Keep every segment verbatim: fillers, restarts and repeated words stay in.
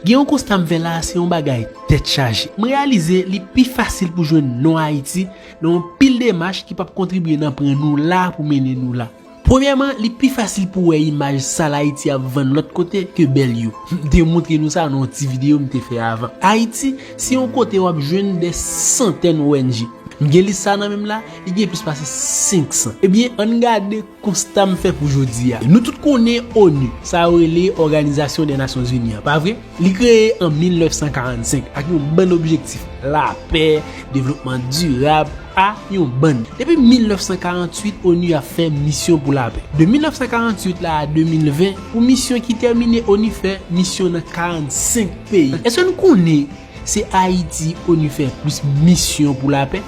Gen yon konsta m fè la, se yon bagay tèt chaje. M reyalize li pi fasil pou jwenn non Ayiti nan yon pil demach ki p ap kontribye nan pran nou la pou mennen nou la. Premyèman, li pi fasil pou wè imaj sal Ayiti ap vann lòt kote ke bèl yo. M te montre nou sa nan yon ti videyo m te fè avan. Ayiti, se yon kote w ap jwenn dè santèn O N G. M gen lis sa nan men m la, li gen plis pase senk san. Ebyen, ann gade konsta m fè pou jodi a. Nou tout konnen onu, sa yo rele Òganizasyon dè Nasyonzini an, pa vre? Li kreye an mil nèf san karannsenk ak yon bann objektif, lapè, devlopman dirab, a yon bann. Depi mil nèf san karannwit, onu ap fè misyon pou lapè. De mil nèf san karannwit la a de mil ven, pou misyon ki tèmine, onu fè misyon nan karannsenk peyi. Èske nou konnen se Ayiti onu fè plis misyon pou lapè?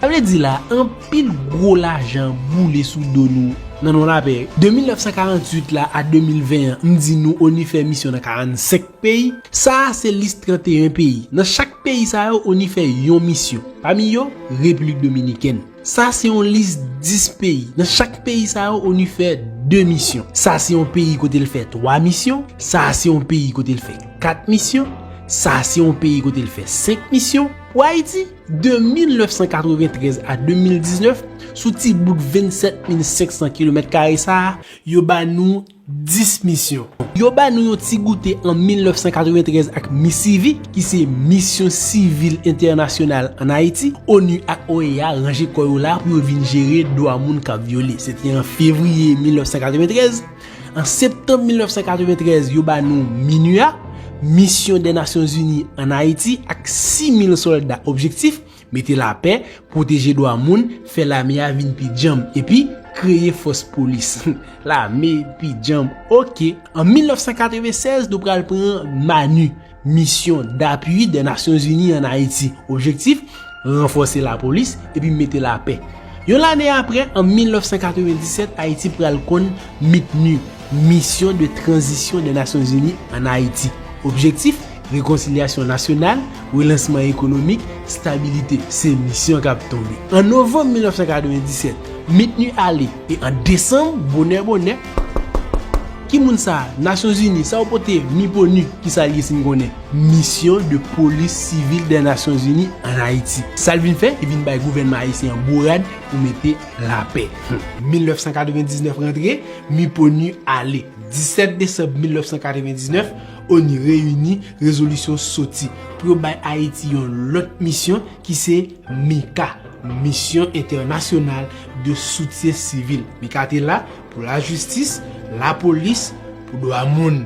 Sa vle di la, anpil gwo lajan boule sou do nou nan non lapè. De mil nèf san karannwit la a de mil ven an, m di nou onu fè misyon nan karannsenk peyi. Sa a se lis tranteyen peyi. Nan chak peyi sa yo, onu fè yon misyon. Pami yo, Repiblik Dominikèn. Sa se yon lis dis peyi. Nan chak peyi sa yo, onu fè de misyon. Sa se yon peyi kote l fè twa misyon. Sa se yon peyi kote l fè kat misyon. Sa se yon peyi kote l fè senk misyon. Pou Ayiti, de mil nèf san katreventrèz a de mil diznèf, sou ti bout vennsèt mil senk san kilomèt kare sa a, yo ba nou dis misyon. Yo ba nou yon ti goute an mil nèf san katreventrèz ak MISIVI, ki se Misyon Sivil Entènasyonal ann Ayiti. onu ak O E A ranje kò yo la pou yo vin jere dwa moun k ap vyole. Se te an fevriye mil nèf san katreventrèz. An septanm mil nèf san katreventrèz, yo ba nou MINUA, Misyon dè Nasyonzini ann Ayiti, ak sis mil sòlda. Objektif, mete lapè, pwoteje dwa moun, fè lame a vin pi djanm, epi kreye fòs polis. Lame pi djanm, oke. An mil nèf san katrevensèz, nou pral pran MANU, Misyon dapui dè Nasyonzini ann Ayiti. Objektif, ranfòse lapolis epi mete lapè. Yon lane apre, an mil nèf san katrevendisèt, Ayiti pral konn MITNU, Misyon de Tranzisyon dè Nasyonzini ann Ayiti. Objektif, rekonsilyasyon nasyonal, relansman ekonomik, stabilite. Se misyon k ap tonbe. An novanm mil nèf san katrevendisèt, MITNU ale, e an desanm, bonè bonè, ki moun sa a? Nasyonzini, sa w pote? MIPONU, ki sa l ye si n konnen? Misyon de Polis Sivil dè Nasyonzini ann Ayiti. Sa l vin fè? Li vin bay gouvènman ayisyen an bourad pou mete lapè. Mil nèf san katrevendiznèf rantre, MIPONU ale. Disèt desanm mil nèf san katrevendiznèf, onu reyini, rezolisyon soti pou yo bay Ayiti yon lòt misyon ki se MICA, Misyon Entènasyonal de Soutyen Sivil. MICA te la pou lajistis, lapolis, pou dwa moun.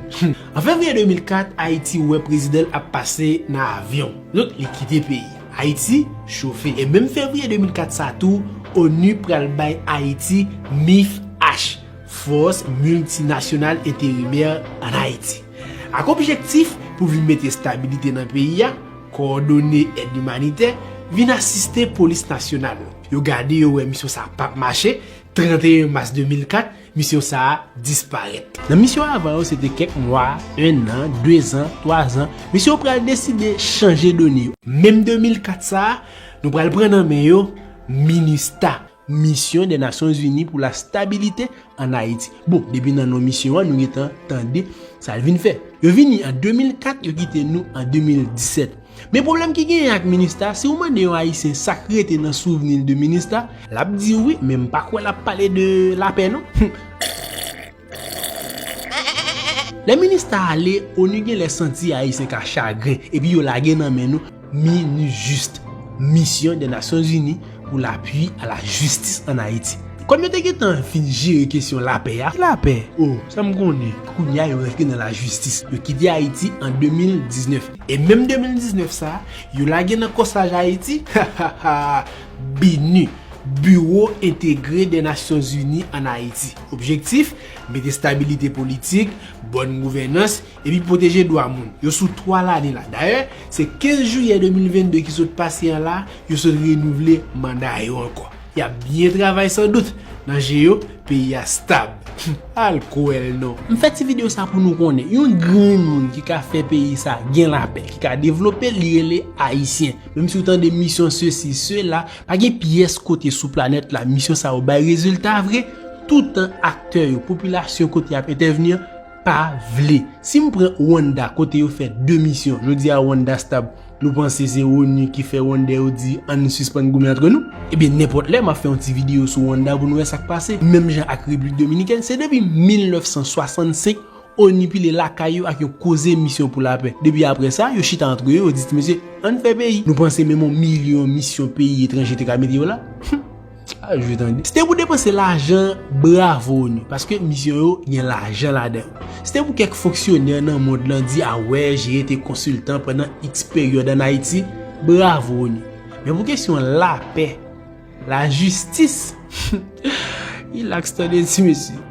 An fevriye de mil kat, Ayiti wè prezidan l ap pase nan avyon. Donk, li kite peyi. Ayiti chofe. E menm fevriye de mil kat sa tou, onu pral bay Ayiti MIFH, Fòs Miltinasyonal Enterimè ann Ayiti. Ak objektif pou vin mete stabilite nan peyi a, kowòdone èd imanitè, vin asiste polis nasyonal. Yo gade, yo wè misyon sa p ap mache. Tranteyen mas de mil kat, misyon sa a disparèt. Nan misyon avan yo, se te kèk mwa, en an, dezan, twazan. Misyon yo pral deside chanje done yo. Menm de mil kat sa a, nou pral pran nan men yo MINUSTAH, Misyon dè Nasyonzini pou Lastabilite ann Ayiti. Bon, depi nan non misyon an, nou gentan tande sa l vin fè. Yo vini an de mil kat, yo kite nou an de mil disèt. Men pwoblèm ki genyen ak MINUSTAH, si w mande yon Ayisyen sa k rete nan souvni l de MINUSTAH, l ap di w wi, men m pa kwè l ap pale de lapè non. Lè MINUSTAH ale, onu genlè santi Ayisyen ka chagren, epi yo lage nan men nou MINUJUST, Misyon dè Nasyonzini pou lapui a lajistis ann Ayiti. Kòm yo te gentan fin jere kesyon lapè a, lapè, o, sa m konnen, kounye a yo rantre nan lajistis. Yo kite Ayiti an de mil diznèf. E menm de mil diznèf sa a, yo lage nan kòsaj Ayiti, BINUH, Biwo Entegre dè Nasyonzini ann Ayiti. Objektif, mete stabilite politik, bòn gouvènans, epi pwoteje dwa moun. Yo sou twa lane la. Dayè, se kenz jiyè de mil vennde ki sot pase an la, yo sot renouvle manda yo ankò. Y ap byen travay sandout. Nan je yo, peyi a stab. Al kwè l non. M fè ti videyo sa pou nou konnen. Yon grenn moun ki ka fè peyi sa gen lapè, ki ka devlope l, li rele Ayisyen. Menm si w tande misyon sesi, sela, pa gen pyès kote sou planèt la misyon sa yo bay rezilta vre, toutan aktè yo, popilasyon kote y ap entèvni an, pa vle. Si m pran Rwanda, kote yo fè de misyon, jodi a Rwanda stab, nou panse se ONU ki fè Rwandè yo di ann sispann goumen antre nou? Ebyen, nenpòt lè m ap fè yon ti videyo sou Rwanda pou nou wè sa k pase. Menm jan ak Repiblik Dominikèn, se depi mil nèf san swasannsenk ONU pile lakay yo ak yon koze misyon pou lapè. Depi apre sa, yo chita antre yo, yo di ti mesye, ann fè peyi. Nou panse menm yon milyon misyon peyi etranje te ka mete yo la? A, jwe tande. Si te pou depanse lajan, bravo ONU, paske misyon yo gen lajan ladan yo. Si te pou kèk fonksyonè nan mond lan di, a wè, Jere te konsiltan pandan X peryòd ann Ayiti, bravo ONU. Men pou kesyon lapè, lajistis, rilaks tande ti mesye.